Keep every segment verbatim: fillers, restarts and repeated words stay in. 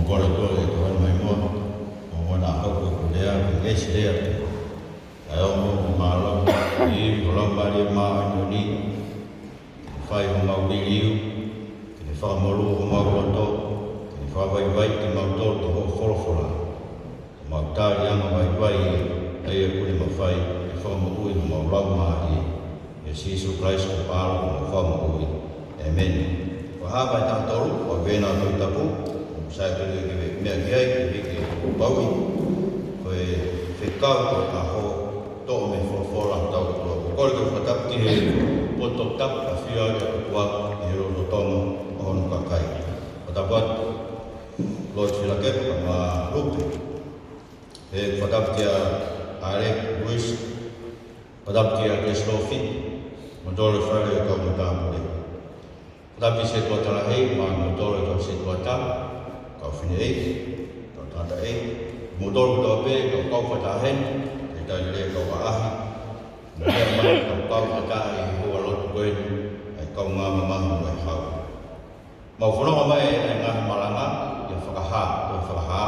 Kole koe ʻe Tohani mai moa, ʻo mona hoko ko lea, ko esi lea. ʻA e ongo mo mālō, ʻi ho Laumālie Māʻoniʻoni, ke fai homau liliu, ke ne fakamolū homau loto, ke ne fakavaivai kimautolu ki hoʻo folofola. Ko mau tali anga vaivai, ʻa ia ʻoku ne mafai, ke fakamoʻui homau laumālie. ʻIa Sīsū Kalaisi ko e ʻAlo mo e Fakamoʻui. ʻĒmeni. Fakahā vahe taha tolu, ʻo vena Tohi Tapu, ʻo sai pē ke meʻa ki ai, ke ke pauʻi, ko e fekau ko e ʻaho, toʻo mei he folofola ʻa hotau ʻOtua. Kole ke fakatapu ki he potu tapu ʻafio ʻa e ʻOtua, ʻi he lotolotonga ʻo hono kakai. Fakatapu atu, Lord Filakepa, mo Lupe. ʻE fakatapu kia Alec, Luis, fakatapu kia Keslofit, mo tole fale ʻo e kau matāpule. Fakatapu ki he setuata lahi, mo tole kau setuata, kau fineʻeiki, kau tangataʻeiki, mo tole kotoa pē, kau kau fakataha heni, ke tali lelei kau ʻaʻahi, mo e kau kau fakataha ʻi he houa lotu ko eni, ʻa e kau ngāue mamahi mo e hau. Mau fononga mai ʻa e ngaahi malanga, ʻi he Fakahā, ʻi he Fakahā.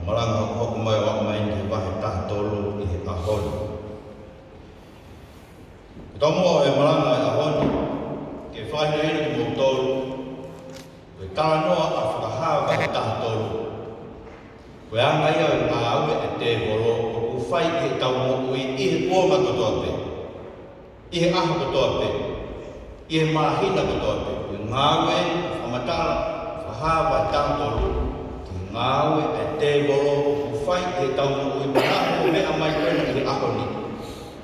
Malanga hokohoko mai ʻo aʻu mai ki he vahe taha tolu ʻi he ʻaho ni. Ko e taumuʻa ʻo e malanga ʻo e ʻaho ni, ke fakahinohino kimoutolu, ko e talanoa ʻa Fakahā vahe taha tolu. Ko e anga ia ʻo e ngāue ʻa e tēvolo, ʻoku fai ʻi heʻetau moʻui ʻi he kuonga kotoa pē. ʻI he ʻaho kotoa pē, ʻi he māhina kotoa pē, ko e ngāue, fakamatala, Fakahā vahe taha tolu, ko e ngāue ʻa e tēvolo ʻoku fai ʻi heʻetau moʻui, mo e ʻaho ʻoku meʻa mai ko ena ʻi he ʻaho ni.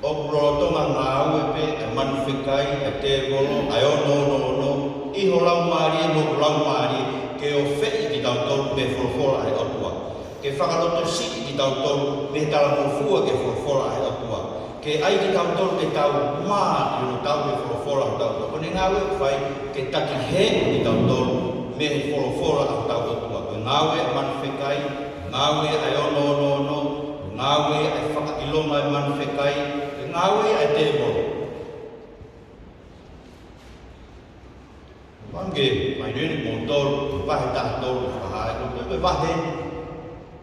ʻOku lolotonga ngāue pē ʻa e manu fekai ʻa e tēvolo, ʻa e ono ono ono, ʻi ho laumālie, mo hoku laumālie, ke ofeʻi kitautolu mei he folofola ʻa e ʻOtua. Ke fakalotosiʻi kitautolu mei he talangofua ki he folofola ʻa e ʻOtua. Ke ʻai kitautolu ke tau mā ʻi hono tauhi e folofola ʻa hotau ʻOtua. Ko ʻene ngāue ʻoku fai ke taki hē kitautolu mei he folofola ʻa hotau ʻOtua. Ko e ngāue ʻa e manu fekai, ngāue ʻa e ono ono ono, ngāue ʻa e fakaʻilonga ʻa e manu fekai, ko e ngāue ʻa e tēvolo. Ange, mai nui ni mo tolu, vahe taha tolu, Fakahā, ko e vahe ni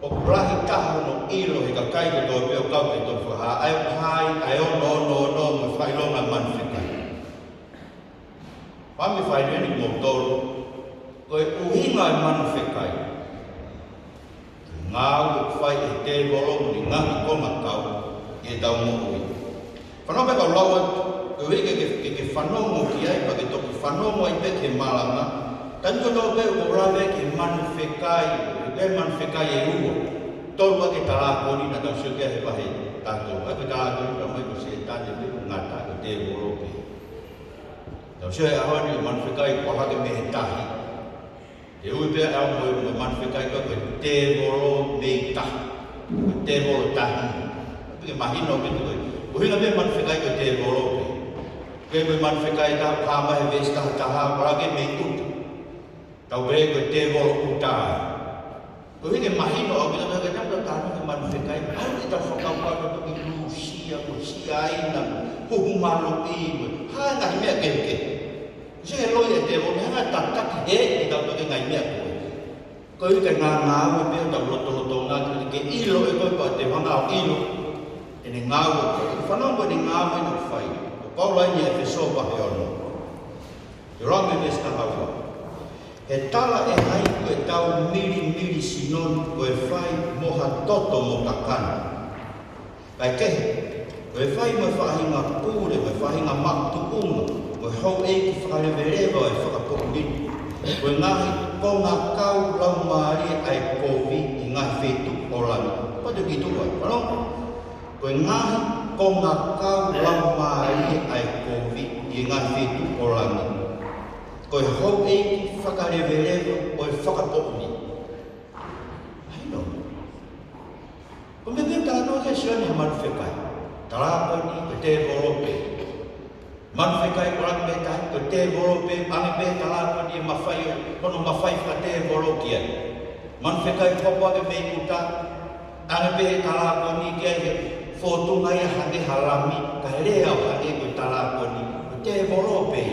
ʻoku lahi taha hono ʻilo ʻe he kakai kotoa pē ʻoku kau ki he tohi Fakahā, ʻa e Fakahā, ʻa e ono ono ono, mo e fakaʻilonga ʻa e manu fekai. Fami fai nui ni mo tolu, ko e ʻuhinga ʻa e manu fekai. Ngāue ʻoku fai ʻe he tēvolo mo ʻene ngaahi kongakau ʻi heʻetau moʻui. Fanongo pē kau lau atu, koeʻuhi ke, ke, ke, ke fanongo ki ai, pea ke toki fanongo ai pē ki he malanga. Taimi kotoa pē ʻoku ou lave ki he manu fekai, ko e manu fekai ʻe ua. Tolu ʻa e talākoni naʻa tau sio ki ai he vahe taha tolu. ʻA e talākoni ka mai ko Sētane pē, ko e ngata, ko e tēvolo pē. Tau sio he ʻaho ni manu fekai ʻoku ʻalu hake mei he tahi. ʻE ui pē au mo e, mo e manu fekai ko e, ko e tēvolo mei tahi. Ko e tēvolo tahi. Pea ke mahino pē ko e. ʻUhinga pē manu fekai ko e tēvolo pē. Ko e manu fekai ʻoku hā mai he veesi taha taha, ʻoku ʻalu hake mei ʻuta. Tau pehē ko e tēvolo ʻuta. Koeʻuhi ke mahino ʻaupito, ka tau talanoa ki he manu fekai, ʻalu ke tau fakakaukau ko e toki Lūsia, ko Siaina, ko Huhu Maluʻi, ko e hā e ngaahi meʻa kehekehe. Sio he loi ʻa e tēvolo, ne hanga ʻo tataki hē kitautolu ki he ngaahi meʻa ko ē. Koeʻuhi ke ngāngāue pē hotau lotolotonga, ke ʻilo ʻe koe pea te u hanga ʻo ʻilo ʻene ngāue. Fanongo ki heʻene ngāue naʻe fai. Ko Paula ʻi he ʻEfesō vahe ono. Te u lau mei he veesi taha ua. He tala ʻe hai ko ʻetau milimili sino ni ko e fai mo ha toto mo kakano. Kae kehe, ko e fai mo e faʻahinga pule, mo e faʻahinga maʻu tuʻunga, mo e houʻeiki fakaleveleva ʻo e fakapoʻuli ni. Ko e ngaahi kongakau laumālie ʻa e kovi ʻi he ngaahi feituʻu ʻo langi. Pea toki tuʻu ai, fanongo. Ko e ngaahi kongakau laumālie ʻa e kovi ʻi he ngaahi feituʻu ʻo langi. Ko e houʻeiki fakaleveleva ʻo e fakapoʻuli ni. Mahino. Ko e meʻa pē talanoa ki ai ʻa Sione he manu fekai. Talākoni, ko e tēvolo pē. Manu fekai ʻoku ʻalu hake mei tahi, ko e tēvolo pē, ʻoange pē talākoni ʻa e mafai, ko hono mafai fakatēvolo ki ai. Manu fekai hopo hake mei ʻuta, ʻoange pē talākoni ki ai he fōtunga ia hangē ha lami, kae lea ʻo hangē ko e talākoni, ko e tēvolo pē.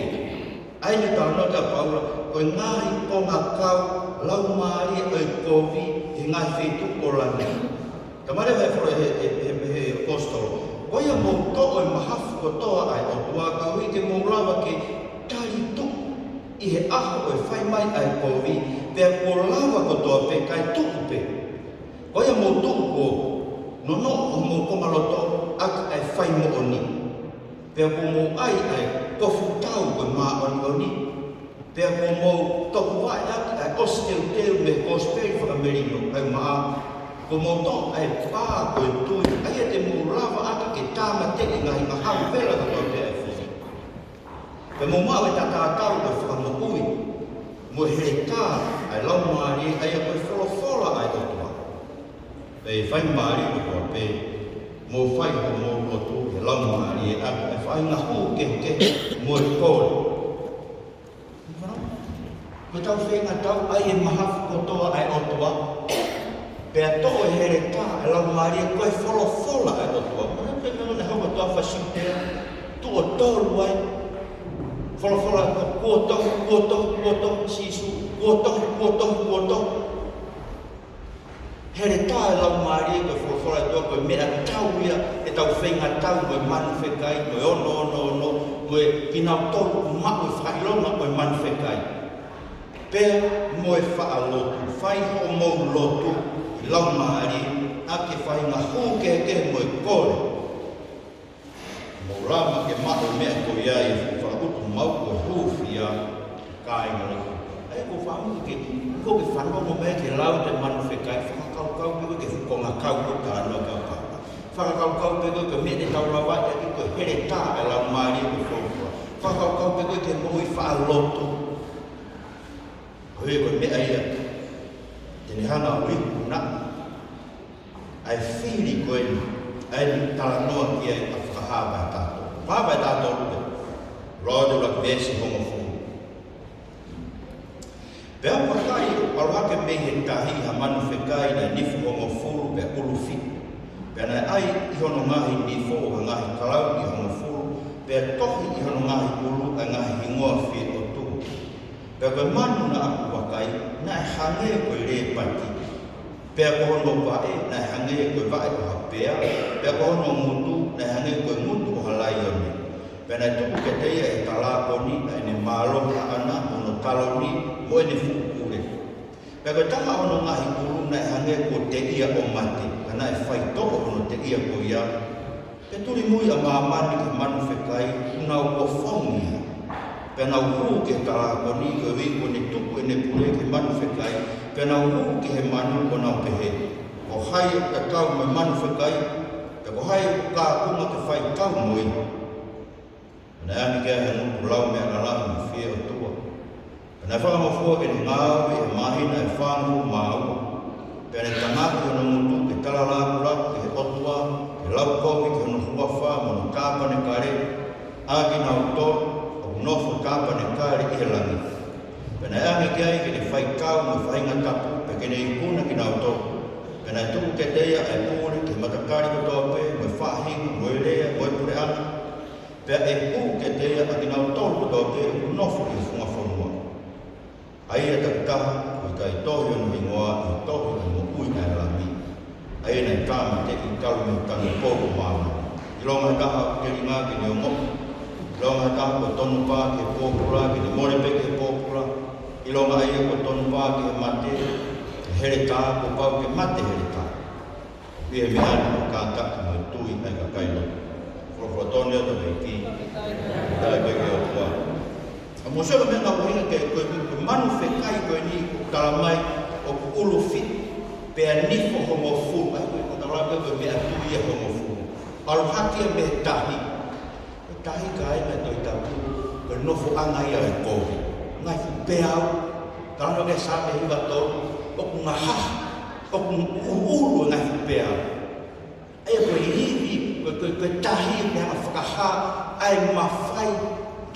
ʻA ia ʻoku talanoa ʻa Paula, ko e ngaahi kongakau laumālie ʻo e kovi ʻi he ngaahi feituʻu ʻo langi. Talamai ʻe he, ʻe he, ʻe he, ʻe he ʻaposetolo, ko ia mou toʻo e mahafu kotoa ʻa e ʻOtua, koeʻuhi ke mou lava ke tali tuʻu ʻi he ʻaho ʻo e fai mai ʻa e kovi, pea kuo lava kotoa pē kae tuʻu pē. Ko ia mou tuʻu kuo nonoʻo homou konga loto ʻaki ʻa e fai moʻoni, pea kuo mou ʻai ʻa e kofu tau ko e māʻoniʻoni, pea kuo mou tokuvaʻe ʻaki ʻa e ʻosi teuteu mei he kosipeli fakamelino, kae ʻumaʻā kuo mou toʻo ʻa e pā ko e tui, ʻa ia te mou lava ʻaki ke tāmateʻi e ngaahi mahafu vela kotoa pē ʻa e fili. Pea mou maʻu e taʻataʻa tau ʻo e fakamoʻui, mo e heletā ʻa e Laumālie, ʻa ia ko e folofola ʻa e ʻOtua. Pea ʻi he fai mālie kotoa pē, mou fai hoʻomou lotu ʻi he Laumālie, ʻaki ʻa e faʻahinga hū kehekehe mo e kole. Ko ʻetau feinga tau ʻai e mahafu kotoa ʻa e ʻOtua, pea toʻo e heletā ʻa e Laumālie, ko e folofola ʻa e ʻOtua. Manatuʻi pē naʻe hoko ʻa e toafa Siutea, tuʻo tolu ai. Folofola ko e kuo tohi, kuo tohi, kuo tohi, Sīsū, kuo tohi, kuo tohi, kuo tohi. Heletā ʻa e Laumālie ko e folofola ʻa e ʻOtua, ko e meʻatau ia ʻetau feinga tau mo e manu fekai, mo e ono ono ono, mo kinautolu ʻoku maʻu e fakaʻilonga ʻo e manu fekai. Pea mo e faʻa lotu, fai hoʻomou lotu ʻi he Laumālie, ʻaki e faʻahinga hū kehekehe mo e kole. Mou lava ke maʻu e meʻa ko ia ʻi he fuʻu fakaʻutumauku ʻo e hūfia, kāinga lotu. ʻA ia ʻoku ou fakaʻamu ke, ʻoku ke fanongo mai ki he lau ʻa e manu fekai, fakakaukau pē koe ki he fuʻu kongakau ko ē ʻoku talanoa ki ai ʻa Paula. Fakakaukau pē koe ki he meʻa te tau lavaʻi ʻaki ko e heletā ʻa e Laumālie ko e folofola. Fakakaukau pē koe ki he moʻui faʻa lotu. Ko e, ko e meʻa ia te ne hanga ʻo ikuna ʻa e fili ko eni, ʻa eni ʻoku talanoa ki ai ʻa Fakahā vahe taha tolu. Fakahā vahe taha tolu, lau atu ʻa e veesi hongofulu. Pea ʻoku vakai, ʻalu hake mei he tahi ha manu fekai naʻe nifo hongofulu pea ʻulu fitu. Pea naʻe ʻai ʻi hono ngaahi nifo ʻa e ngaahi kalauni ʻe hongofulu, pea tohi ʻi hono ngaahi ʻulu ʻa e ngaahi hingoa fieʻotua. Pea ko e manu naʻa ku vakai, naʻe hangē ko e lēpati. Pea ko hono vaʻe, naʻe hangē ko e vaʻe ʻo ha pea. Pea ko hono ngutu, naʻe hangē ko e ngutu ʻo ha laione. Pea naʻe tuku kiate ia ʻe he talākoni ʻa ʻene mālohi ʻaʻana, mo hono taloni, mo ʻene fuʻu pule. Pea ko e taha ʻo hono ngaahi ʻulu naʻe hangē kuo teʻia ʻo mate, ka naʻe faitoʻo hono teʻia ko ia. Pea tuli mui ʻa māmani ki he manu fekai, ʻoku nau ofongi ia. Pea nau hū ki he talākoni, koeʻuhi kuo ne tuku ʻene pule ki he manu fekai, pea nau hū ki he manu ʻo nau pehē, Ko hai ʻoku tatau mo e manu fekai, pea ko hai ʻoku kaunga ke fai tau mo ia? Pea naʻe ʻange ki ai ha ngutu lau meʻa lalahi mo fieʻotua. Pea naʻe fakamafua ke ne ngāue ʻi he māhina ʻe fāngofulu mā ua. Pea ne tangaki hono ngutu ke tala lākulaku ki he ʻOtua, ke lau kovi ki hono huafa mo hono tāpanekale, ʻa kinautolu ʻoku nofo tāpanekale ʻi he langi. Pea naʻe ʻange ki ai ke ne fai tau mo e faʻahinga tapu, pea ke ne ikuna kinautolu. Pea naʻe tuku kiate ia ʻa e pule ki he matakali kotoa pē, mo e faʻahinga, mo e lea, mo e puleʻanga. Pea ʻe hū kiate ia ʻa kinautolu kotoa pē ʻoku nofo ʻi he funga fonua. ʻA ia taki taha, ʻoku ʻikai tohi hono hingoa ʻi he tohi ʻo e moʻui ʻa e Lami, ʻa ia naʻe tāmateʻi talu mei he tanupou ʻo māmani. ʻIlonga ha taha ʻoku telinga, ke ne ongoʻi. ʻIlonga ha taha kuo tonu pā ki he pōpula, ke ne mole pē ki he pōpula. ʻIlonga ʻa ia kuo tonu pā ki he mate, he heletā, kuo pau ke mate he heletā. Pea ʻi he meʻa ni ʻoku kātaki mo e tui ʻa e kakai lotu. Folofola tonu ʻa e ʻEiki. Talitali pē ki he ʻOtua. ʻA, mou sio ki he meʻa naʻe ʻuhinga ki ai, ko e, ko e manu fekai ko eni ʻoku talamai ʻoku ʻulu fitu, pea nifo hongofulu, ʻa ia ko e, ko e talamai ko e meʻatui ia hongofulu. ʻAlu hake ia mei he tahi. Ko e tahi, kāinga Tohi Tapu, ko e nofoʻanga ia ʻo e kovi. Ngaahi fuʻu peau, talanoa ki ai Saame hiva tolu, ʻoku ngahaha, ʻoku ʻuʻulu e ngaahi fuʻu peau. ʻA ia ko e ivi, ko e, ko e, ko e tahi ʻoku ne hanga ʻo fakahā ʻa e mafai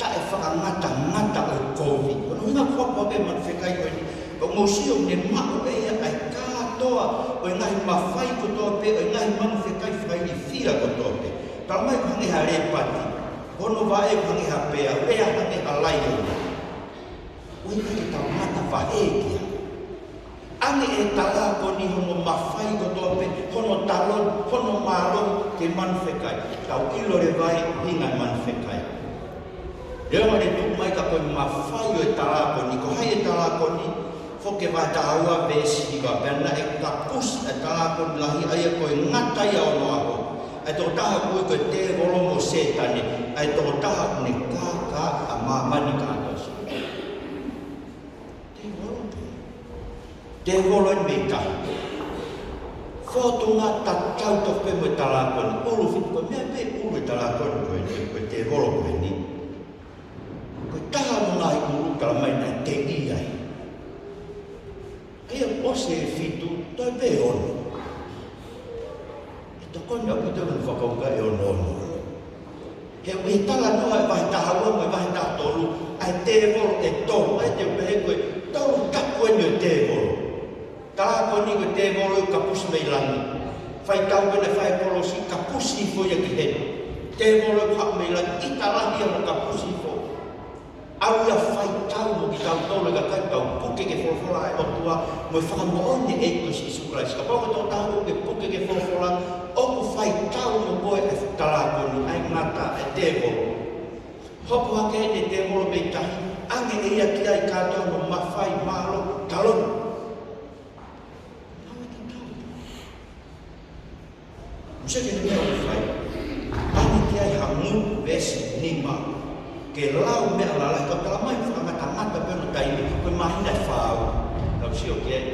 taʻefakangatangata ʻo e kovi. Ko hono ʻuhinga ʻoku hoko hake e manu fekai ko eni, ka mou sio ʻoku ne maʻu ʻe ia ʻa e kātoa ʻo e ngaahi mafai kotoa pē ʻo e ngaahi manu fekai fakailifia kotoa pē. Talamai ʻoku hangē ha lēpati, ko hono vaʻe ʻoku hangē ha pea, ʻoku ʻea hangē ha laione. mafai kotoa pē, hono taloni, hono mālohi ke manu fekai. Tau ʻilo leva e ʻuhinga e manu fekai. Lea mai ʻene tuʻu mai ka ko e mafai ʻo e talākoni, ko hai e talākoni? Foke vahe taha ua veesi hiva, pea naʻe kapusi e talākoni lahi, ʻa ia ko e ngata ia ʻo onoʻaho. ʻA e tokotaha ko ē ko e tēvolo mo Sētane, ʻa e tokotaha ʻoku ne kākaaʻi ʻa māmani kātoa. Tēvolo pē. Tēvolo eni mei tahi. Fōtunga tatau tofu pē mo e talākoni. ʻUlu fitu, ko e meʻa pē ʻulu e talākoni ko eni, ko e tēvolo ko eni. Ko e taha mo e ngaahi ʻulu tala mai naʻe teʻi ai. ʻA ia ʻosi e fitu, toe pē ono. ʻE tokoni ʻaupito ke fakakaukau e ono ono. He ʻoku ʻi he talanoa e vahe taha ua mo e vahe taha tolu, ʻa e tēvolo ʻe tolu, ʻa ia te u pehē ko e tolu tapu eni ʻo e tēvolo. Talākoni ko e tēvolo ʻoku kapusi mei langi. Faitau ko ē naʻe fai e kolosi, kapusi hifo ia ki heni. Tēvolo ʻoku haʻu mei langi, ʻita lahi ia mo kapusi hifo. ʻAlu ia ʻo faitau mo kitautolu e kakai ʻoku tau puke ki he folofola ʻa e ʻOtua mo e fakamoʻoni ʻa e ʻEiki ko Sīsū Kalaisi. Kapau ko e tokotaha ʻoku ke puke ki he folofola, ʻoku faitau mo koe e talākoni, ʻa e ngata, ʻa e tēvolo. Hopo hake eni e tēvolo mei tahi, ʻange ʻe ia ki ai kātoa hono mafai, mālohi, taloni. Naʻa ʻoku tatau. Mou sio ki he meʻa ʻoku fai. ʻAnge ki ai ha ngutu, veesi nima, ke lau meʻa lalahi, ka tala mai fakangatangata pē hono taimi, ko e māhina ʻe fā ua. Tau sio ki ai,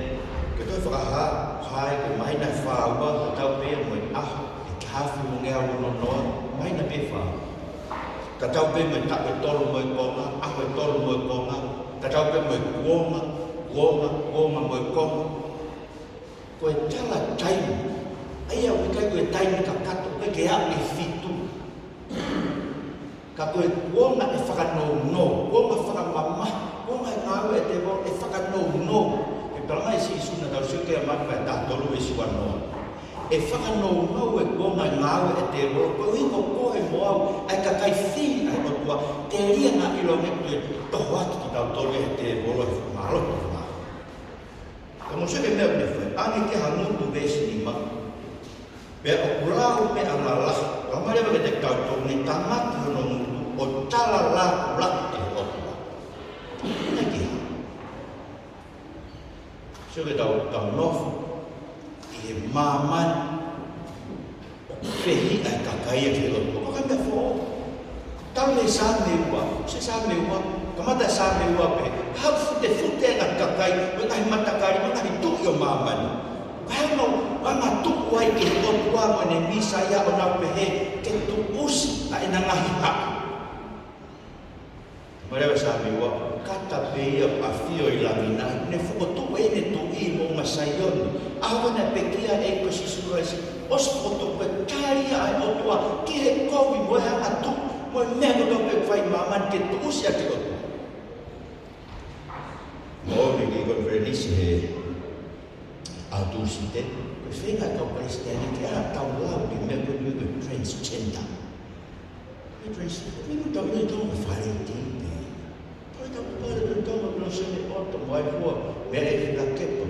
ke toe fakahā, hai, ko e māhina ʻe fā ua, tatau pē ia mo e ʻaho ʻe taha afe mo e ngeau ono noa, māhina pē ʻe fā ua. Tatau pē mo e taʻu ʻe tolu mo e konga, ʻaho ʻe tolu mo e konga, tatau pē mo e kuonga, kuonga, kuonga mo e konga. Ko e tala taimi, ʻa ia ʻoku ʻikai ko e taimi kakato, ʻoku ʻikai ke aʻu ki he fitu. Ka ko e kuonga ʻe fakanounou, kuonga fakamamahi, kuonga e ngāue ʻa e tēvolo ʻe fakanounou. He tala mai ʻe Sīsū, naʻa tau sio ki ai ʻa Maʻake vahe taha tolu veesi ua noa. ʻE fakanounou e kuonga e ngāue ʻa e tēvolo, koeʻuhi ko koe mo au, ʻa e kakai fili ʻa e ʻOtua, telia naʻa ʻiloange ʻoku toe tohoaki kitautolu ʻe he tēvolo he mālohi ʻo e fānau. Ka mou sio ki he meʻa ʻoku ne fai, ʻange ki ai ha ngutu, veesi nima. Pea ʻoku lau meʻa lalahi, ka male vake te tau tau ne tāmaki hono ngutu ʻo tala lākulaku ki he ʻOtua. Naʻe ʻikai ke sio ki heʻetau, tau nofo ʻi he māmani ʻoku fehiʻa e kakai ia ki he ʻOtua. Ko e meʻa foʻou. Talu mei he Saame ua, sio Saame ua, kamata Saame ua pē, haʻu ʻo futefute e ngaahi kakai, mo e ngaahi matakali, mo e ngaahi tuʻi ʻo māmani. Ko e hā ʻenau angatuʻu ai ki he ʻOtua mo ʻene Mīsaia ʻo nau pehē ke tuʻusi ʻa ʻena ngaahi haʻu. Mou lau e Saame ua, kata pē ia ʻoku ʻafio ʻi langi na, ne fokotuʻu ʻene tuʻi moʻunga Saione. ʻAho naʻe pekia ai e ʻEiki ko Sīsū Kalaisi, ʻosi fokotuʻu, ko e tali ia ʻa e ʻOtua ki he kovi mo e angatuʻu mo e meʻa kotoa pē ʻoku fai ʻi māmani ke tuʻusi ʻaki e ʻOtua. Mou ō mai ki he konifelenisi he ʻaho Tūsite, ko e feinga e kau Kalisitiane ke ʻai haʻatau lau ki he meʻa ko eni ko e transgender. Ko e transgender, ko e meʻa ʻoku tau ʻilo ʻi Tonga ko e fale ʻo e tipi. Ko e tau pale ko e Tonga ko e sene ʻoto mo e fua, meʻa ʻe fika kepa.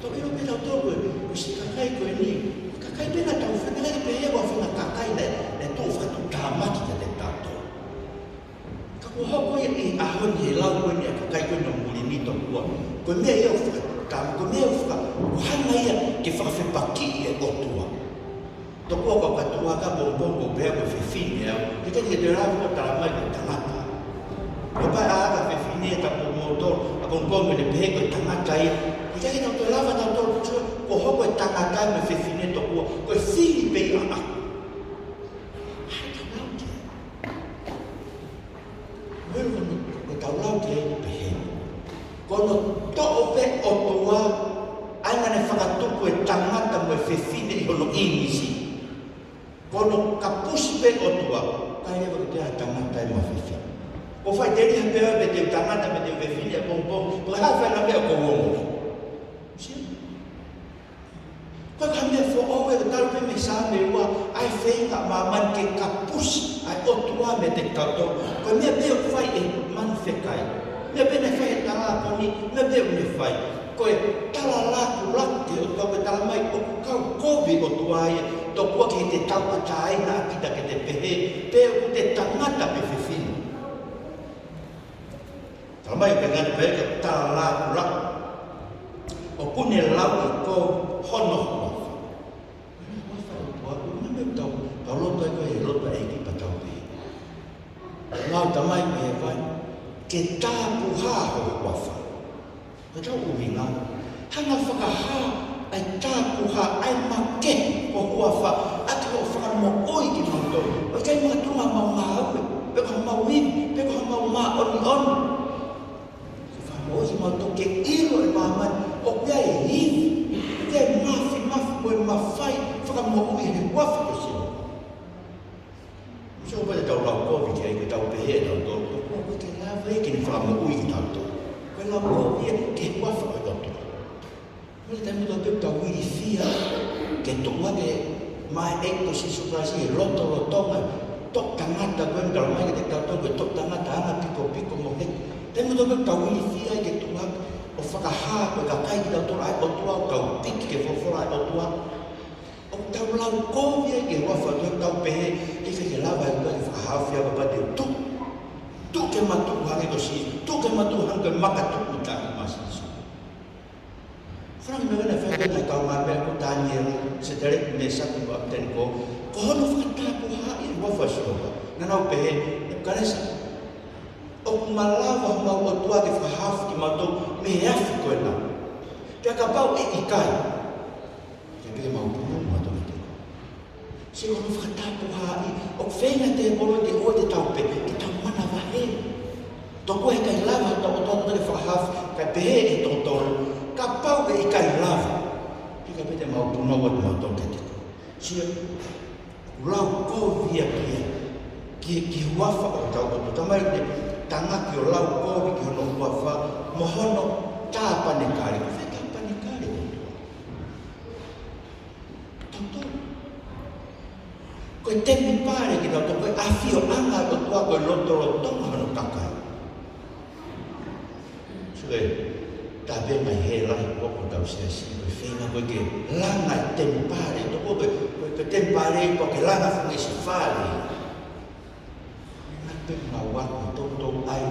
Tau ʻilo pē tautolu ko e, ko e siʻi kakai ko eni, kakai pē naʻa tau fenga ke pehē ko e fenga kakai naʻe, naʻe tuʻu fakatuʻutāmaki kiate tautolu. Ka kuo hoko ia ʻi he ʻaho ni he lau ko eni ʻa e kakai ko eni ʻo muli ni tokua. Ko e meʻa ia ʻoku faka-, ka ko e meʻa ʻoku faka-, ʻoku hanga ia ke fakafepakiʻi e ʻOtua. Tokua ko e kau tuʻu hake ʻapongipongi ʻo pehē ko e fefine au, he ʻikai ke toe lava ʻo tala mai ko e tangata. Ko e pā ʻa e fefine, tapu mo tō, ʻapongipongi ʻene pehē ko e tangata ia. He ʻikai ke tau toe lava tautolu, kuo hoko e tangata mo e fefine tokua, ko e fili pē ia ʻaʻaku. Hai tau lau ki ai. Mou ʻilo ko ʻetau lau ki ai ʻoku pehē. Ko hono toʻo pē ʻOtua, ʻa ia naʻa ne fakatupu e tangata mo e fefine ʻi hono ʻīmisi. Ko hono kapusi pē ʻOtua, ʻikai leva ke toe ʻi ai ha tangata mo ha fefine. Ko e faʻiteliha pē ʻa e, pe te u tangata, pe te u fefine, ʻapongipongi, pe ko e hā e faʻahinga meʻa ʻoku ou ongoʻi. Sio? Ko e hā e meʻa foʻou ʻe talu pē mei he Saame ua, ʻa e feinga ʻa māmani ke kapusi ʻa e ʻOtua meiate kitautolu. Ko e meʻa pē ʻoku fai ʻe he manu fekai. Meʻa pē naʻe fai ʻe he talākoni, meʻa pē ʻoku ne fai. Ko e tala lākulaku ki he ʻOtua, ko e tala mai ʻoku kau kovi ʻOtua ia, tokua ke te tauʻatāina ʻa kita ke te pehē pe ʻoku te tangata pe fefine. Tala mai ʻoku ʻikai ngata pē ka tala lākulaku, ʻoku ne lau ʻi ko hono huafa. Ko e huafa ʻo e ʻOtua, ʻoku ne meʻa tau, tau loto ai ko e loto ʻEiki pea tau pehē, ʻAlo Tamai ʻoku ʻi he vai, ke tāpuhā ho huafa. Ko ʻetau ʻuhinga, hanga fakahā ʻa e tāpuhā, ʻa e makehe ho huafa ʻaki hoʻo fakamoʻui kimautolu. ʻOku ʻikai makatuʻunga homau ngāue, pe ko homau ivi, pe ko homau māʻoniʻoni. Ke fakamoʻui kimautolu ke ʻilo ʻe māmani ʻoku ʻi ai e ivi, ʻoku ʻi ai e māfimafi mo e mafai fakamoʻui he huafa ko Sihova. Sio pē ʻetau lau kovi ki ai, ko ʻetau pehē ʻe tautolu, ʻoku ʻikai ke lava ia ke ne fakamoʻui kitautolu. Ko e lau kovi ia ki he huafa ʻo e ʻOtua. Mole taimi kotoa pē ʻoku tau ilifia ke tuʻu hake mai e ʻEiki ko Sīsū Kalaisi he lotolotonga toʻutangata ko ē, tala mai kiate kitautolu ko e toʻutangata anga pikopiko mo hē. Taimi kotoa pē ʻoku tau ilifia ai ke tuʻu hake ʻo fakahā ko e kakai kitautolu ʻa e ʻOtua, ʻoku tau piki ke folofola ʻa e ʻOtua. ʻOku tau lau kovi ai ki he huafa ʻo e ʻOtua, tau pehē, ʻikai ke lava ʻe he ʻOtua ke fakahaofi au kapau te u tuʻu, tuʻu ke ma tuʻu hangē ko Sīsū, tuʻu ke ma tuʻu hangē ko e makatuʻunga ʻo Sīsū. Fanongo mai ki he meʻa naʻe fai ʻe he kau māmani ko Taniela, Setaleki, Mēsake mo ʻApitenikō, ko hono fakatāpuhā ʻi he huafa ʻo Sihova. Naʻa nau pehē, Nepukanesa, ʻoku malava homau ʻOtua ke fakahaofi kimautolu mei he afi ko ena. Pea kapau ʻe ʻikai, ke pehē mau punou mautolu kiate koe. Sio ki hono fakatāpuhāʻi, ʻoku feinga e tēvolo ke ʻoua te tau pehē, ke tau manavahē. Tokua he ʻikai lava hotau ʻOtua ke fakahaofi, kae pehē ʻe tautolu, kapau ʻe ʻikai lava, ke ka pehē te mau punou atu mautolu kiate koe. Sio, lau kovi ia ki he, ki he, ki he huafa ʻo hotau ʻOtua. Talamai ʻoku ne tangaki ʻo lau kovi ki hono huafa, mo hono tāpanekale. Ko e fē tāpanekale ʻo e ʻOtua? Tautolu. Ko e temipale kitautolu, ko e ʻafioʻanga ʻo e ʻOtua, ko e lotolotonga hono kakai. Sio, tā pē mai he lahi ko ē ʻo hotau siasi, ko e feinga ko ē ke langa e temipale, tokua ko e, ko e, ko e temipale, ko e ke langa fanga ʻi si fale. Ngata pē mau ako, toutou ʻai,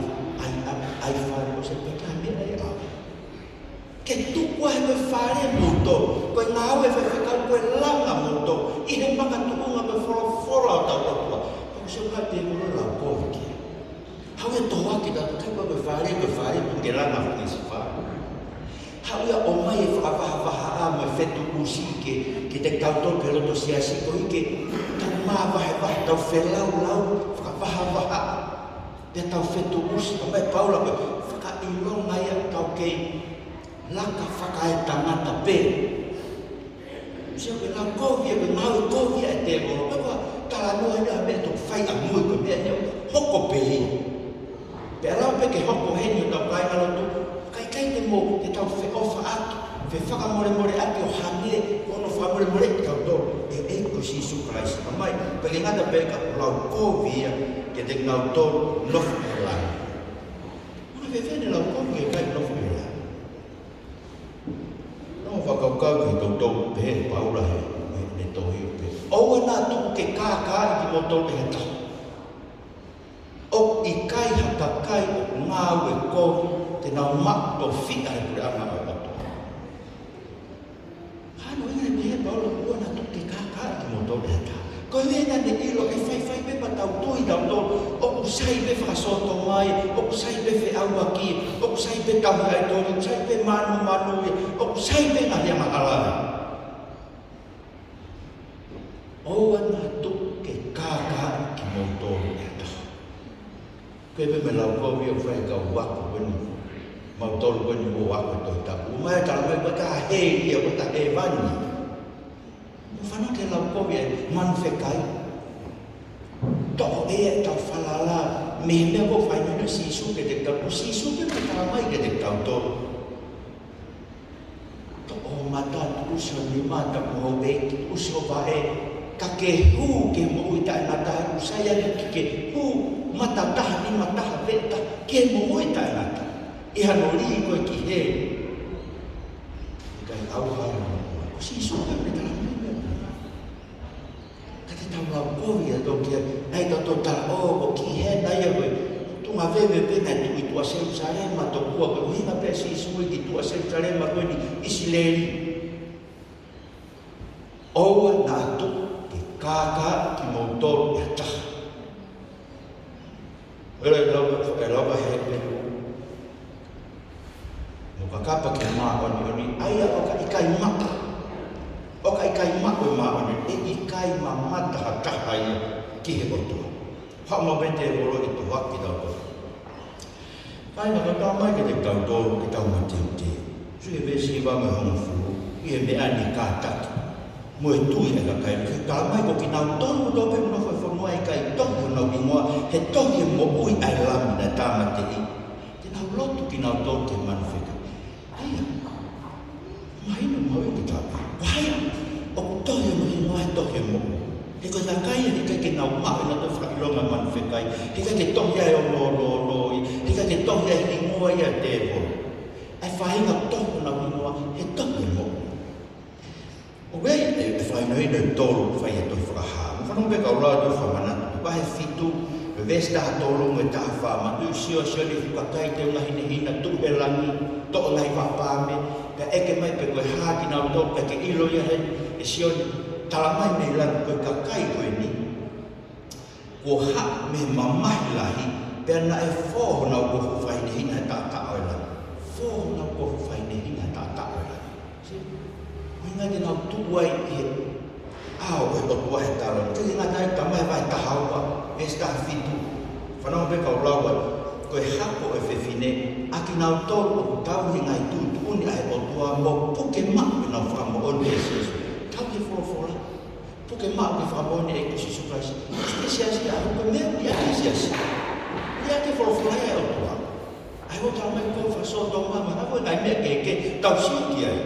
ʻai, ʻai, ʻai fale, ʻosi pē ka meʻa ʻe ʻave. Ke tuku ai ko e fale moutolu, ko e ngāue faifekau ko e langa moutolu ʻi he makatuʻunga mo e folofola ʻo hotau ʻOtua. Ko e sio ka te mo lau kovi ki ai. Haʻu ia ʻo tohoakiʻi kitautolu, ʻikai ko e fale, ko e fale, ko e ke langa fanga ʻi si fale. Haʻu ia ʻo ʻomai e fakavahavahaʻa mo e fetuʻusi ke, kiate kitautolu ki he loto siasi koeʻuhi ke tau mavahevahe, tau felaulau, fakavahavahaʻa. Pea tau fetuʻusi, talamai ʻe Paula ko e fakaʻilonga ia ʻoku tau kei laka fakaetangata pē. Sio, ko e lau kovi ia, ko e ngāue kovi ia ʻa e tēvolo. Pea ko e talanoa ia ha meʻa ʻoku fai ʻamui, ko e meʻa ia ʻoku hoko pē ia. Pea lau pē ke hoko heni ʻo tau kāingalotu, ka ʻikai te mo, ke tau feʻofaʻaki, fefakamolemoleʻaki ʻo hangē ko hono fakamolemoleʻi kitautolu ʻe he ʻEiki ko Sīsū Kalaisi. Talamai, pea ʻikai ngata pē ka ʻoku lau kovi ia kiate kinautolu nofo ʻi he langi. Ko e fēfē ʻene lau kovi ki he kakai nofo ʻi he langi? Naʻa ku fakakaukau ki he toutou pehē ʻe Paula he, he, he tohi ʻo pehē, ʻoua naʻa tuku ke kākaaʻi kimoutolu ʻe ha taha. ʻOku ʻikai ha kakai ʻoku ngāue kovi te nau maʻu tofiʻa he puleʻanga ʻo e ʻOtua. Hano ina ni he Paula, ʻoua naʻa tuku ke kākaaʻi kimoutolu ʻe ha taha. Ko e meʻa naʻa ne ʻilo, ʻe faifai pē pea tau tui tautolu, ʻoku sai pē fakasōtoma ia, ʻoku sai pē feʻauaki ia, ʻoku sai pē tauhi ʻaitoli, ʻoku sai pē mānumanu ia, ʻoku sai pē ngaahi angahala ia. ʻOua naʻa tuku ke kākaaʻi kimoutolu ʻe ha taha. Ko e meʻa mo e lau kovi ʻoku fai ʻe he kau ako ko eni, mautolu ko eni ʻoku ako e Tohi Tapu. ʻOmai ʻo talamai ʻoku ʻikai ha heli ia, ʻoku ʻikai ha hēvani. Mou fanongo ki he lau kovi ʻa e manu fekai. Toʻo ʻe ia ʻetau falala mei he meʻa ʻoku fai ʻe Sīsū kiate kitautolu. Ko Sīsū pē ʻoku talamai kiate kitautolu. Toʻo ho mata, tuʻusi ho nima, tapu houʻeiki, tuʻusi ho vaʻe, ka ke hū ki he moʻui taʻengata, he ʻoku sai ange ke ke hū mata taha, nima taha, veʻe taha, ki he moʻui taʻengata. ʻI hano lī koe ki heli. ʻAuha, ko Sīsū pē ʻoku ne talamai meʻa ko ē. Ka te tau lau kovi ʻa e tō kia, ʻai tau tō tala ʻo, ko ki he na ia ko e, tuʻunga veve pē na tuʻu ʻi tuʻa Selusalema, tokua ko e ʻuhinga pē Sīsū ʻi tuʻa Selusalema ko eni ʻIsileli. ʻOua naʻa tuʻu ke kākaaʻi kimoutolu ʻe ha taha. ʻE lau, ʻe lau he Hepelū, mo kakapa ki he māʻoniʻoni, ʻa ia ʻoka ʻikai maʻu, ʻoka ʻikai maʻu e māʻoniʻoni, ʻe ʻikai mamata ha taha ia ki he ʻOtua. Haʻu mai pē tēvolo ʻo tuʻuaki kitautolu. Kāinga, ka tau mai ke te tautolu, ke tau mateuteu. Sio ki he veesi hiva mo e hongofulu, ʻi he meʻa ni kātaki mo e tui ʻa e kakai. Ke tau mai ko kinautolu kotoa pē ʻoku nofo he fonua ʻikai tohi honau hingoa he tohi ʻo e moʻui ʻa e Lami naʻe tāmateʻi, te nau lotu kinautolu ki he manu fekai. ʻA ia, mahino mahuʻinga kiate au. Ko hai ʻoku tohi hono hingoa he tohi ʻo e moʻui? He ko e kakai ia ʻoku ʻikai ke nau maʻu ʻenautolu e fakaʻilonga manu fekai. He ʻikai ke tohi ai ʻenau onoono, he ʻikai ke tohi ai e hingoa ia ʻo e tēvolo. ʻA e faʻahinga tohi honau hingoa he tohi ʻo e moʻui. ʻOku ʻi ai e, e fakahinohino ʻe tolu ʻoku fai ʻe he tohi Fakahā. Mou fanongo pē kau lau atu e fakamanatu. Vahe fitu, veesi taha tolu mo e taha fā, manatuʻi Sione, Sione fuʻu kakai teunga hinehina, tuʻu he langi, toʻo e ngaahi vaʻa paame, pea ʻeke mai pe ko e hā kinautolu, pea ke ʻilo ia heni ʻe Sione, talamai mei langi ko e kakai ko eni kuo haʻu mei he mamahi lahi, pea naʻe fō honau kofu fakahinehina he taʻataʻa ʻo e langi. Fō honau kofu fakahinehina he taʻataʻa ʻo e langi. Sio, ʻuhinga ke nau tuʻu ai ʻi he ʻao ʻo e ʻOtua he taloni. Ke ngata ai, talamai vahe taha ua, veesi taha fitu. Fanongo pē kau lau atu. Ko e hako ʻo e fefine, ʻa kinautolu ʻoku tauhi e ngaahi tuʻutuʻuni ʻa e ʻOtua mo puke maʻu ʻenau fakamoʻoni ʻia Sīsū. Tauhi e folofola. Puke maʻu e fakamoʻoni ʻa e ʻEiki ko Sīsū Kalaisi. Ko e siasi ʻa, ko e meʻa ʻoku ʻi he siasi. ʻOku ʻi he folofola ʻa e ʻOtua. ʻA ia ʻoku talamai ko e fakasōtoma mo e hā fua e ngaahi meʻa kehekehe tau sio ki ai.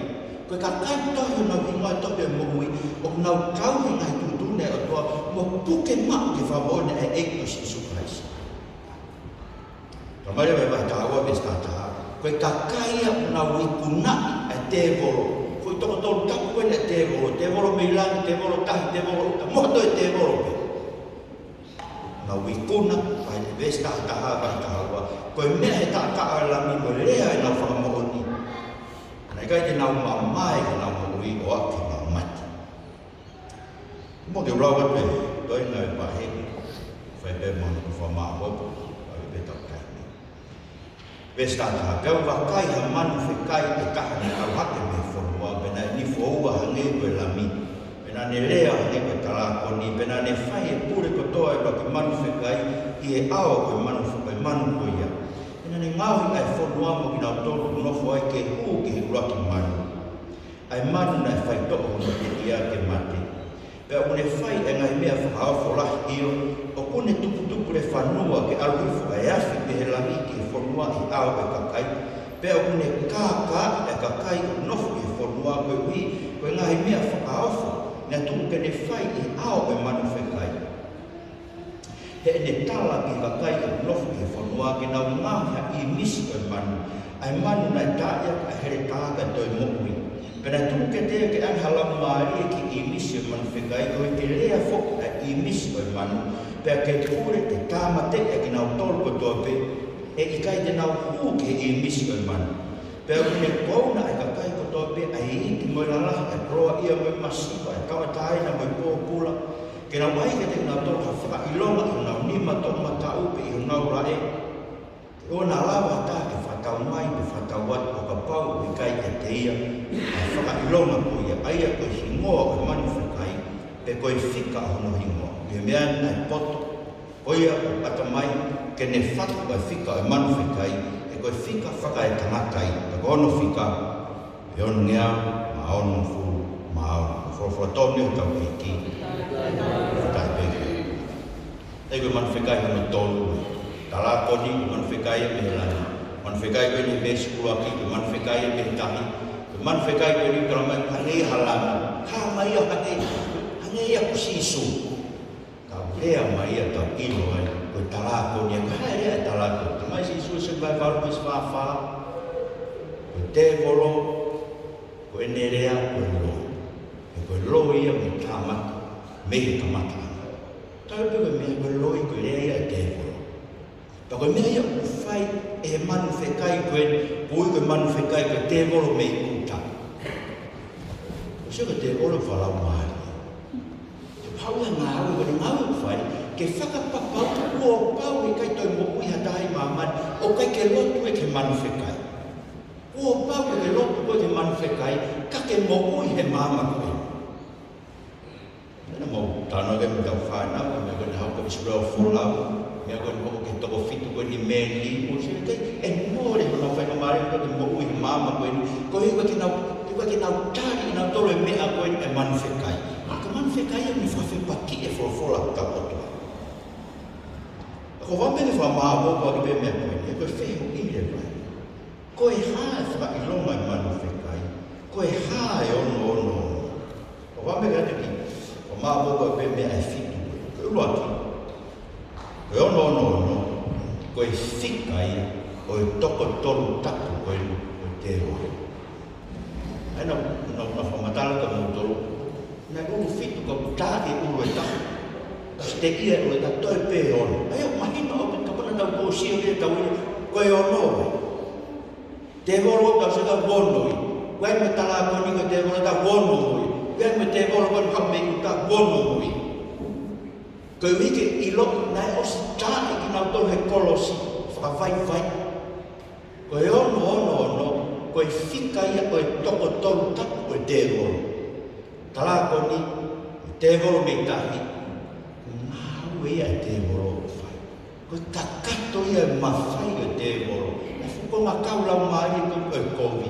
Ko e kakai ʻoku tohi honau hingoa he tohi ʻo e moʻui, ʻoku nau tauhi e ngaahi tuʻutuʻuni ʻa e ʻOtua, mo puke maʻu e fakamoʻoni ʻa e ʻEiki ko Sīsū Kalaisi. Talamai leva ʻe vahe taha ua veesi taha taha. Ko e kakai ia ʻoku nau ikunaʻi ʻa e tēvolo. Ko e toko tolu tapu ko eni ʻa e tēvolo. Tēvolo mei langi, tēvolo tahi, tēvolo ʻuta. Mo ha toe tēvolo pē. Nau ikuna, vahe, veesi taha taha, vahe taha ua. Ko e meʻa he taʻataʻa ʻo e Lami, ko e lea ʻenau fakamoʻoni. Naʻe ʻikai te nau mamae ki heʻenau moʻui ʻo aʻu ki heʻenau mate. Mou ke lau atu e toenga e vahe, fai pē mo hoku fakamāʻopoʻopo, fai pē tau taimi. Veesi taha taha, pea u vakai ha manu fekai ʻe taha naʻe ʻalu hake mei he fonua, pea naʻe nifo ua hangē ko e lami, pea naʻa ne lea hangē ko e talākoni, pea naʻa ne fai e pule kotoa ʻo e ʻuluaki manu fekai ʻi he ʻao ʻo e manu, ʻo e manu ko ia. Pea naʻa ne ngaohi ʻa e fonua mo kinautolu ʻoku nofo ai ke hū ki he ʻuluaki manu, ʻa e manu naʻe faitoʻo hono teʻia ke mate. Pea ʻoku ne fai e ngaahi meʻa fakaofo lahi, ʻio, ʻoku ne tuputupulefanua ke ʻalu hifo ʻa e afi mei he langi ki he fonua ʻi he ʻao ʻo e kakai. Pea ʻoku ne kākaaʻi ʻa e kakai ʻoku nofo ʻi he fonua koeʻuhi ko e ngaahi meʻa fakaofo naʻe tuku ke ne fai ʻi he ʻao ʻo e manu fekai. Heʻene tala ki he kakai ʻoku nofo ʻi he fonua ke nau ngaohi ha ʻīmisi ʻo e manu, ʻa e manu naʻe taaʻi ʻaki ʻa e heletā kae toe moʻui. Pea naʻe tuku kiate ia ke ʻange ha laumālie ki he ʻīmisi ʻo e manu fekai, koeʻuhi ke lea foki ʻa e ʻīmisi ʻo e manu, pea ke pule ke tāmateʻi ʻa kinautolu kotoa pē ʻe ʻikai te nau hū ki he ʻīmisi ʻo e manu. Pea ʻoku ne kouna ʻa e kakai kotoa pē, ʻa e iiki mo e lalahi, ʻa e koloaʻia mo e masiva, ʻa e tauʻatāina mo e pōpula, ke nau ʻai kiate kinautolu ha fakaʻilonga ʻi honau nima toʻomataʻu pe ʻi honau laʻe, ʻo na lava ha taha ke fakatau mai pe fakatau atu ʻo kapau ʻoku ʻikai ʻiate ia ʻa e fakaʻilonga ko ia, ʻa ia ko e hingoa ʻo e manu fekai, pe ko e fika ʻo hono hingoa. Ko e meʻa ni naʻe poto, ko ia ʻoku ʻata mai ke ne fatu ʻa e fika ʻo e manu fekai, he ko e fika fakaetangata ia, pea ko hono fika ʻe onongeau mā onongofulu mā ono. Ko e folofola tonu ia ʻa hotau ʻEiki. Fakafetaʻi pē ki he ʻEiki. Ko e manu fekai hono tolu. Talākoni, ko e manu fekai ia mei he langi. Manu fekai ko eni mei he sikuaki, ko e manu fekai ia mei he tahi. Ko e manu fekai ko eni talamai hangē ia ha lami. Hangē ia, hangē, hangē ia ko Sīsū. Ka ʻoku lea mai ia, tau ʻilo ai, ko e talākoni ia. Ko e hā e lea ʻa e talākoni? Talamai ʻe Sīsū ʻi Sione vahe valu veesi fā fā, ko e tēvolo, Ko ʻene lea ko e loi. He ko e loi ia mo e tāmaki mei he kamataʻanga. Tau pē ko e meʻa ko e loi ko e lea ia ʻa e tēvolo. Pea ko e meʻa ia ʻoku fai ʻe he manu fekai ko eni, ʻoku ui ko e manu fekai ko e tēvolo mei ʻuta. ʻOsi ko e tēvolo fakalaumālie. He pau ia ngāue, ko e ngāue ʻoku fai ke fakapapauʻi kuo pau ke ʻikai toe moʻui ha taha ʻi māmani ʻoku ʻikai ke lotu ia ki he manu fekai. Kuo pau ke ke lotu koe ki he manu fekai, ka ke moʻui he maama ko ē. Naʻa mau talanoa ki ai mo ʻetau fānau, meʻa ko eni haʻu ko ʻIsileli folau, meʻa ko eni hoko ki he toko fitu ko eni meli, mo sio ki ai, ʻe mole honau faingamālie ke moʻui he maama ko eni, koeʻuhi ke nau, ke nau tali ʻe nautolu e meʻa ko eni ʻa e manu fekai. Ka ko e manu fekai ia ʻoku ne fakafepakiʻi e folofola ʻa e ʻOtua. Ko e meʻa ke fakamāʻopoʻopo ʻaki pē meʻa ko eni, ko e fehuʻi leva ia. Ko e hā e fakaʻilonga e manu fekai? Ko e hā e ono ono ono? Ko e meʻa ke ʻoatu ki, ko e māʻopoʻopo pē meʻa ʻe fitu. Ko e ʻuluaki, ko e ono ono ono, ko e fika ia ʻo e toko tolu tapu ko eni ʻo e tēvolo. ʻA ia naʻa, naʻa, naʻa fakamatala kia moutolu. Naʻe ʻulu fitu ka ʻoku tā e ʻulu ʻe taha. Ka siteʻia e ʻulu ʻe taha, toe pē ono. ʻA ia ʻoku mahino ʻaupito kapau naʻa tau sio ki ai tau ʻilo, ko e ono ē. Tēvolo ʻoku tau sio ki ai ʻoku ono ia. Ko e meʻa talākoni ko e tēvolo ʻoku ono ia. Ko e meʻa tēvolo ko eni haʻu mei ʻuta ʻoku ono ia. Koeʻuhi ke ʻiloʻi naʻe ʻosi tā ʻe kinautolu he kolosi, fakavaivai. Ko e ono ono ono, ko e fika ia ʻo e toko tolu tapu ʻo e tēvolo. Talākoni, tēvolo mei tahi, ko e ngāue ia ʻa e tēvolo ʻoku fai. Ko e kakato ia e mafai ʻo e tēvolo. E fuʻu konga kau laumālie ko ē ʻo e kovi.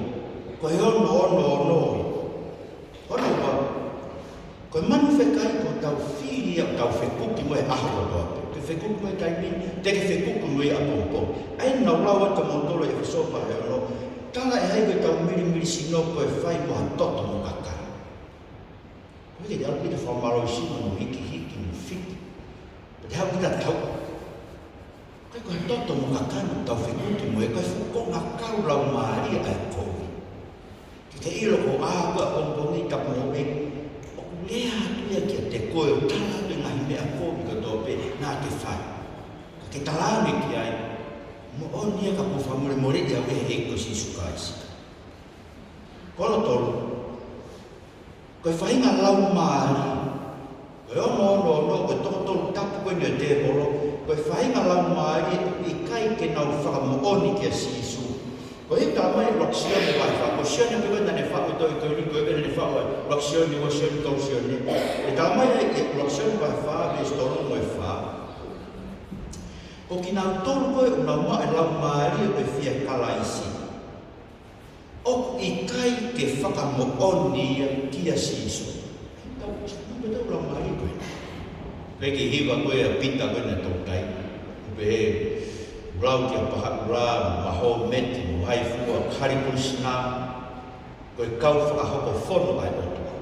Ko e ono ono ono ia. Ono ua, ko e manu fekai ko ʻetau fili ia ʻo tau fekuki mo e ʻaho kotoa pē. Ke fekuki mo e taimi ni, te ke fekuki mo e ʻapongipongi. ʻA ia naʻa ku lau atu kia moutolu ʻi ʻEfesō vahe ono, tala ʻe hai ko ʻetau milimili sino ko e fai mo ha toto mo kakano. Ko e ke ʻalu kita fakamālohisino mo hikihiki mo fiti. Pea te haʻu kita tau. Ka ko e toto mo kakano tau fekuki mo e, ko e fuʻu konga kau laumālie ʻa e kovi. Ke ke ʻilo ko ā ko ē ʻapongipongi tapu mo e, ʻoku lea atu ia kiate koe ʻo tala atu e ngaahi meʻa kovi kotoa pē naʻa ke fai. Ka ke tala ange ki ai, moʻoni ia ka kuo fakamolemoleʻi au ʻe he ʻEiki ko Sīsū Kalaisi. Ko hono tolu, ko e faʻahinga laumālie. Ko e ono ono ono, ko e toko tolu tapu ko eni ʻo e tēvolo, ko e faʻahinga laumālie ʻoku ʻikai ke nau fakamoʻoni kia Sīsū. Ko e talamai ʻe ʻuluaki Sione vahe fā, ko Sione pē ko ē naʻa ne faʻu e tohi Kolinitō, ko ē naʻa ne faʻu ʻuluaki Sione, ua Sione, tolu Sione. ʻE talamai ʻe ʻuluaki Sione vahe fā, veesi tolu mo e fā. Ko kinautolu ko ē ʻoku nau maʻu e laumālie ʻo e fie Kalaisi, ʻoku ʻikai ke fakamoʻoni ia kia Sīsū. Tau, tau, tau laumālie ko ē. Pea ko e hiva ko ē ʻa Pita ko ē naʻe toutai. Pea ʻoku lau kia Pahaʻula, Mahometi, mo Haifua, Hare Krishna. Ko e kau fakahoko fono ʻa e ʻOtua.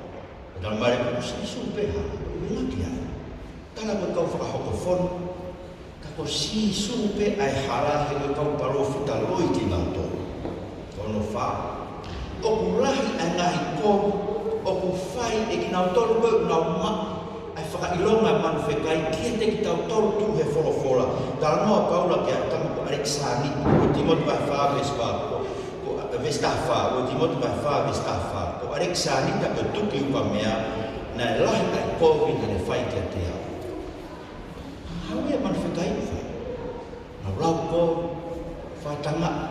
Ko e talamai ko Sīsū pē hala, ʻoku ʻikai ke ʻi ai. Tala ko e kau fakahoko fono, ka ko Sīsū pē ʻa e hala he ko e kau palōfita loi kinautolu. Ko hono fā, ʻoku lahi ʻa e ngaahi kovi ʻoku fai ʻe kinautolu ko ē ʻoku nau maʻu ʻa e fakaʻilonga manu fekai kiate kitautolu tuʻu he folofola. Talanoa ʻa Paula kia Tama ko ʻAlekisānita, ua Tīmote vahe fā veesi fā, ko, ko, veesi taha fā, ua Tīmote vahe fā veesi taha fā. Ko ʻAlekisānita ko e tuki ukamea, naʻe lahi ʻa e kovi naʻa ne fai kiate au. Hau ia manu fekai ʻoku fai. Nau lau kovi, fakatangaʻi,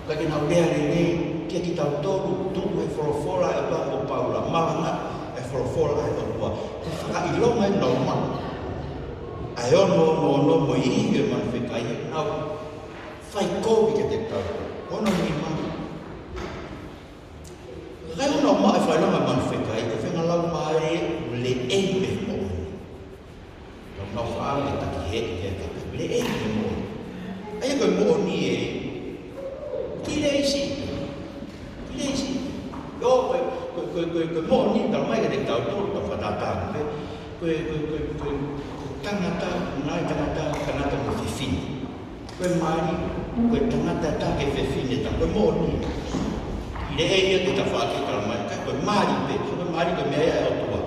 ʻikai ke nau lea lelei kia kitautolu, tuʻu he folofola ʻa e ʻOtua ko Paula, malanga e folofola ʻa e ʻOtua. Ko e fakaʻilonga ʻoku nau maʻu. ʻA e ono ono ono mo e ʻi he manu fekai ʻoku nau fai kovi kiate kitautolu. Ono nima. Ka ʻoku nau maʻu e fakaʻilonga manu fekai, ko e faʻahinga laumālie ʻoku leʻei mei he moʻoni. Nau nau faʻa me taki he ke ka leʻei mei he moʻoni. ʻA ia ko e moʻoni ē, ʻoku leʻei siʻi. ʻOku leʻei siʻi. ʻIo, ko e, ko e, ko e, ko e, ko e moʻoni, talamai kiate kitautolu, tau fakatātā pē. Ko e, ko e, ko e, ko e, ko e tangata, ngaahi tangata, tangata mo fefine. Ko e mali, ko e tangata ʻe taha ki he fefine ʻe taha, ko e moʻoni. ʻI he ʻe ia ke tafaʻaki talamai, ka Ko e mali pē, so ko e mali ko e meʻa ia ʻa e ʻOtua.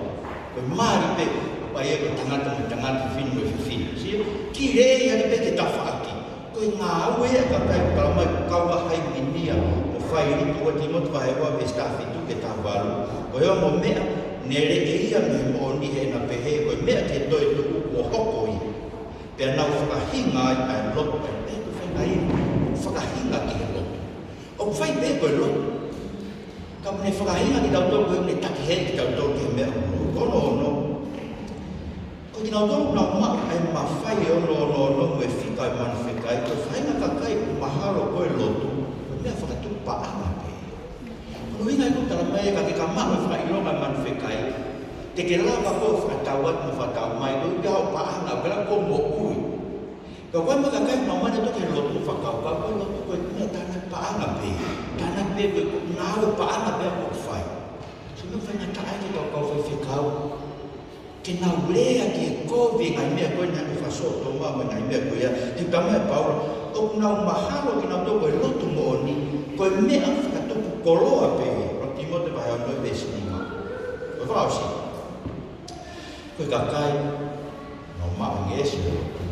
Ko e mali pē, ʻoku ʻi ai ko e tangata mo e tangata, fefine mo e fefine. Sio, ki lei ake pē ki he tafaʻaki. Ko e ngāue ia ʻa e kakai ʻoku talamai ʻoku kau ai e haiminia, ʻo fai ʻi he ua Tīmote vahe ua veesi taha fitu ki he taha valu. Ko e ongo meʻa, ne leʻeia mei he moʻoni heʻena pehē, ko e meʻa ke toe tuʻu kuo hoko ia. Pea nau fakahinga ai ʻa e lotu, ʻa e pehē ko e faingaʻi, fakahinga ki he lotu. ʻOku fai pē ko e lotu. Ka ʻoku ne fakahinga kitautolu, ko ʻene taki heni kitautolu ki he meʻa ʻoku lotu. Ko hono ono. Ko kinautolu naʻa nau maʻu ʻa e mafai ʻo e ono ono ono mo e fika ʻo e manu fekai, ko e faʻahinga kakai ʻoku mahalo ko e lotu, ko e meʻa fakatupu paʻanga pē. Ko hono ʻuhinga ia ʻoku talamai ʻe he kakai ka maʻu e fakaʻilonga ʻo e manu fekai, te ke lava koe ʻo fakatau atu mo fakatau mai, ko e ʻuhinga ʻoku paʻanga, ʻoku ʻikai ko e moʻui. Ka ko e meʻa kakai naʻa nau ō mai ʻo toki lotu fakakaukau, ko e lotu ko e meʻa tānaki paʻanga pē. Tānaki pē ko e ngāue paʻanga pē ʻoku fai. So meʻa faingataʻa ia ke tau kau faifekau. Ke nau lea ki he kovi e ngaahi meʻa ko ē naʻe fakasōtoma mo e ngaahi meʻa ko ia. He talamai ʻe Paula, ʻoku nau mahalo kinautolu ko e lotu moʻoni, ko e meʻa fakatupu koloa pē. ʻUluaki Tīmote vahe ono veesi nima. Ko e fakaʻosi. Ko e kakai naʻa nau maʻu e ngeʻesi ʻo e lotu,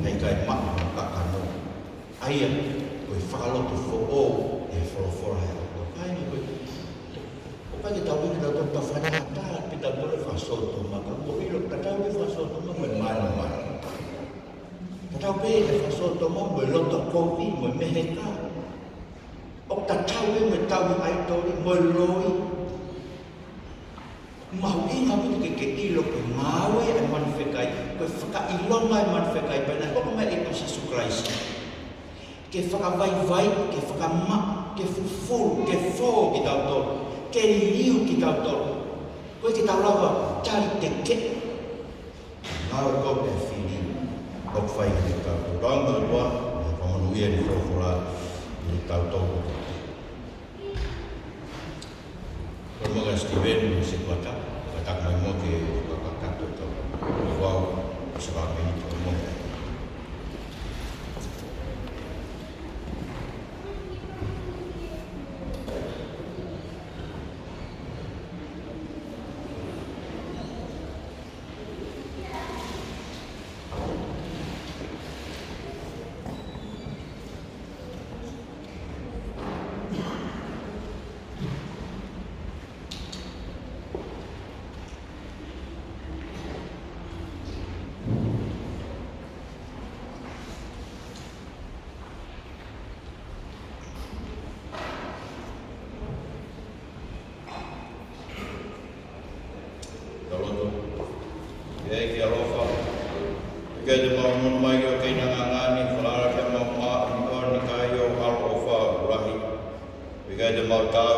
heʻikai maʻu hono kakano. ʻA ia, ko e fakalotu foʻou ʻi he folofola ʻa e ʻOtua. Kāinga, ko e, ʻoku ʻikai ke tau ʻilo, tau tau fakatata pē tautolu e fakasōtoma, ka ʻoku ʻilo tatau pē fakasōtoma mo e mānumanu. Tatau pē e fakasōtoma mo e loto kovi mo e meheka. ʻOku tatau pē mo e tauhi ʻaitoli mo e loi. Mahuʻinga ʻaupito ke ke ʻilo ko e ngāue ʻa e manu fekai, ko e fakaʻilonga ʻa e manu fekai, pea naʻe hoko mai ʻe he ʻEiki ko Sīsū Kalaisi ke fakavaivai, ke fakamaʻa, ke fufulu, ke fō kitautolu, ke liliu kitautolu. Ko e ke tau lava tali tekeʻi. Ngāue ko ē ʻa e fili ʻoku fai kiate kitautolu. Tau ʻoatu ʻa e fakamonū ia ʻi he folofola kiate kitautolu. Ko e mo ka Steven, mo se kuata, ka taku mai mo ke ka ka ka to to. Wow, sa ka me ni to mo. Tau lotu. ʻEiki ʻaloʻofa, ʻoku ke te mau monū mai ki he ʻEiki ʻi he ngaahi ʻaho ni, falala ke mau māʻoniʻoni, kae ʻi ho ʻaloʻofa ʻoku lahi. ʻOku ke te mau tau